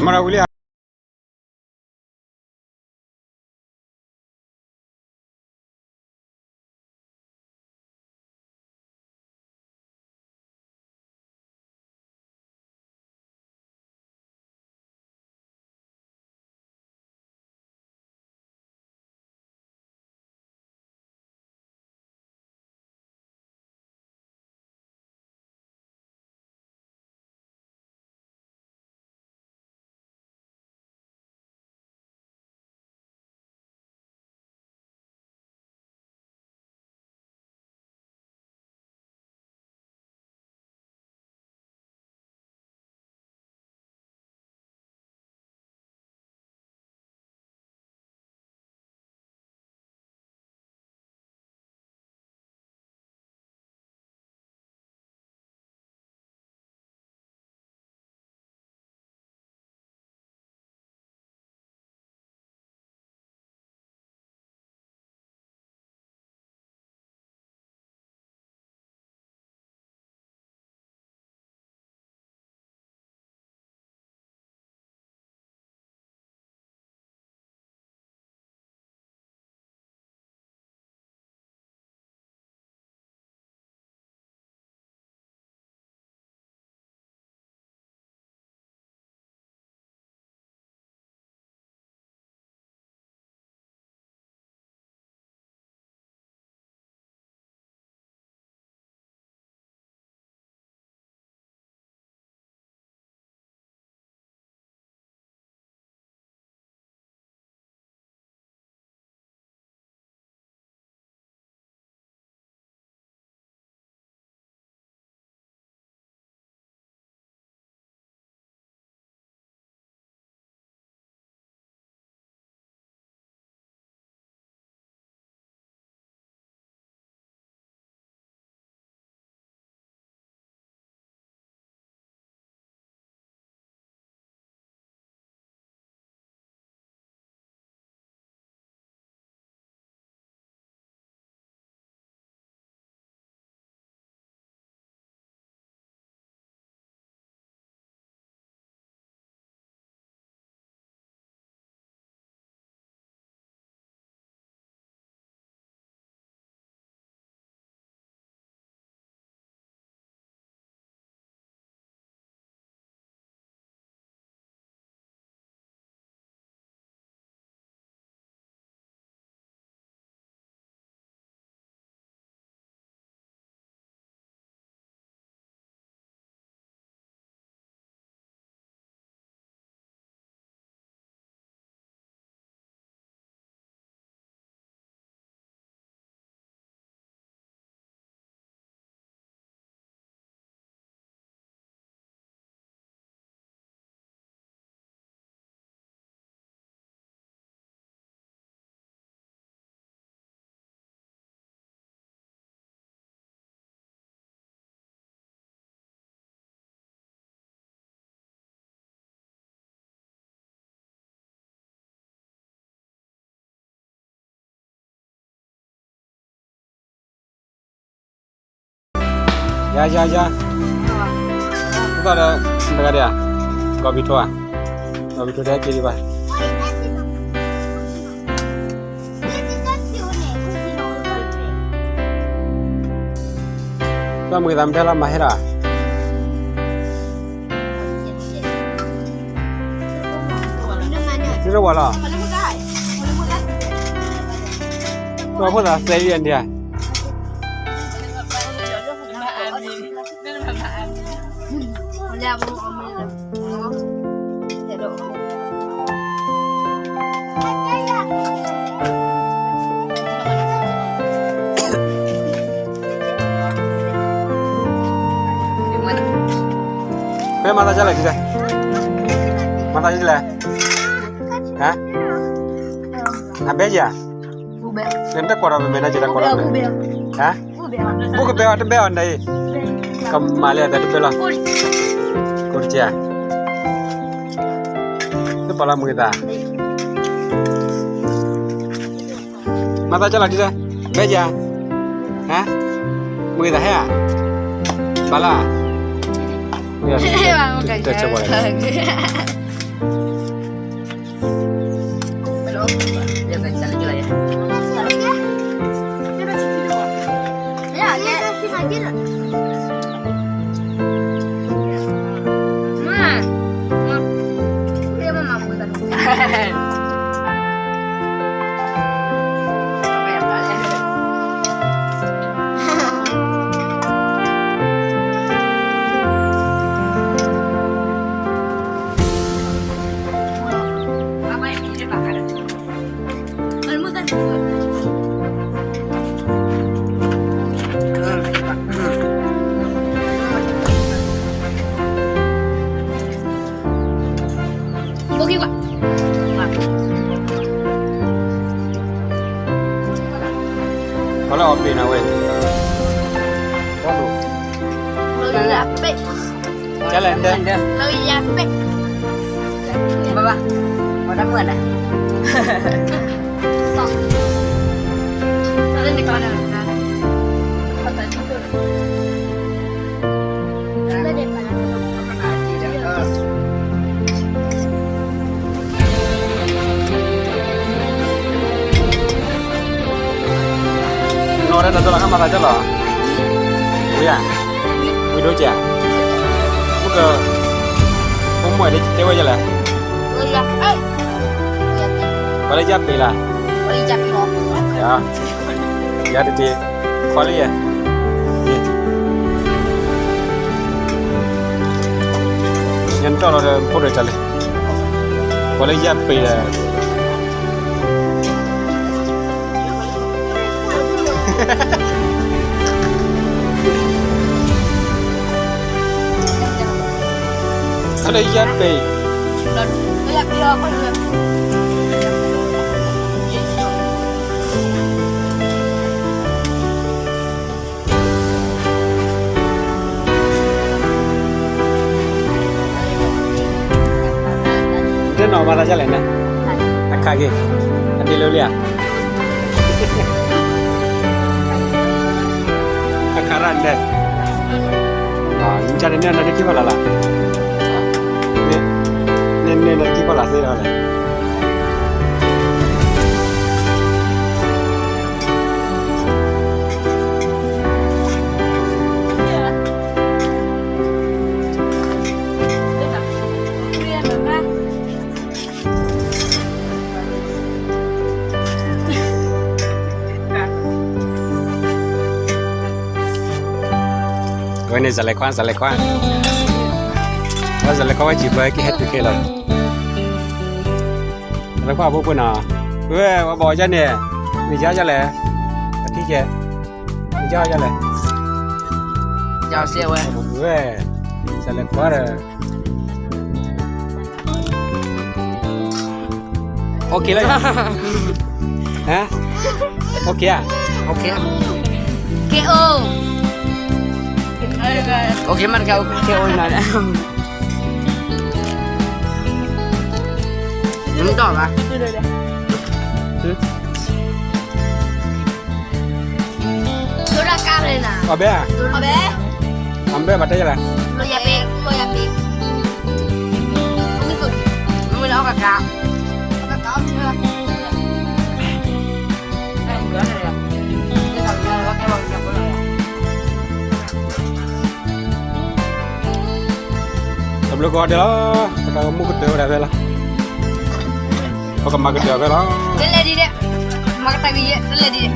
မၤရၤဝံၤလံဧါ. ယၤ ယၤ ယၤ, ဘၣ်ဒီး တဂၤဒံးဧါ, ကီၢ်ပံၤထိဧါ, ကီၢ်ပံၤထိတဲက့ၤဒံးဘၣ်. ဘၣ်မုာ်သးမ့ၢ်ထဲလီၤ မၤဟဲဒၣ်. နတဝီၤလီၤ. နဖိသၣ်သဲအံၤဒံးဧါ. ဖဲမၤသးဒ်လဲၣ်, မၤသးဒ်လဲၣ်, ဟါ, အဘဲယၤ, နတကွၢ်ဒီးမ့ၢ်နကတကွၢ်ဒီး, ဟါ, ဘူးကဘဲအီၤ တဘဲအီၤန့ၣ်, ကမၤလၢအသးတဘဲလီၤ, ကိးတက့ၢ်, တပာ်လီၤမုာ်သး. မၤသးဒ်လဲၣ်ဒ်လဲၣ်, ဘဲယၤ, ဟါ, မုာ်သးဟဲဧါ, ဘၣ်လၢ, တဲဆၢဝဲလၢ ခီလၢအီၣ်ပ့ၤနၤဝဲ, လၢယၤပ့ၤ, ကလဲၣ်, လၢယၤပ့ၤ, ဘၣ်ဘၣ်, ဝဲဒၣ်မုၢ်နၤ, လၢန့ၣ်ကီးနၤ, နီၢ်ဒၣ်တၢ်လီၤကမၤသးကၢ်လီၤ, ဝံၤဧါ, ဝံၤဒိၣ်ကဲ, ပက, ပမိၢ်တဲဝဲယလဲၣ်, ပှၤလၢယၤပ့ၤလၢ်, ယၤတတ့, ခွါလၢယဲ, ယနတီၢ်လီၤဒီးဖိဒိၣ်တၢ်လံ, ပှၤလၢယၤပ့ၤလၢ် အလၢယၤပ့ၤ, တနီၤမၤသးဒ်လဲၣ်န့ၣ်, အခါက့ၤ, အဒ့လိလံဧါ, အခါရၣ်နဲၣ်, မုၢ်ဆါန့ၣ်န့ၣ်နၤတကံၢ်ဖီလာ်လၢ်, န့ၣ်န့ၣ်နၤတကံၢ်ဖီလာ်သ့လီၤလဲၣ်. ဝဲန့ၣ် စလဲၤခွါ စလဲၤခွါ, ဝဲစလဲၤခွါဝဲစံးပှၤကဟဲတုၤခဲလီၤ, စလဲၤခွါဖိပှဲၤနီၤ, ဝဲဝဲဘၣ်အီၤဒ်န့ၣ်, မ့ၢ်ယါဒ်လဲၣ်, အထံကဲ, မ့ၢ်ယါဒ်လဲၣ်, ဝဲ, စလဲၤခွါဒီး OK လၢ, ဟါ, OK ဧါ, OK, KO, OK မ့ၢ်တခါ KO နၤ, နမ့ၢ်တီၢ်ဘၣ်, အီၣ်ဘဲဧါ, အီၣ်ဘဲဘၣ်တဲယလဲၣ်, တဘျုးကီးဒဲးလီၤ, ပကမူကတၢၢ်ဝဲဒၣ်ဖဲလီၤ, ပကမၤကတၢၢ်ဖဲလီၤ, တလဲၤဒ်လဲၣ်, မၤကတၢၢ်ကယဲၢ် တလဲၤဒ်လဲၣ်.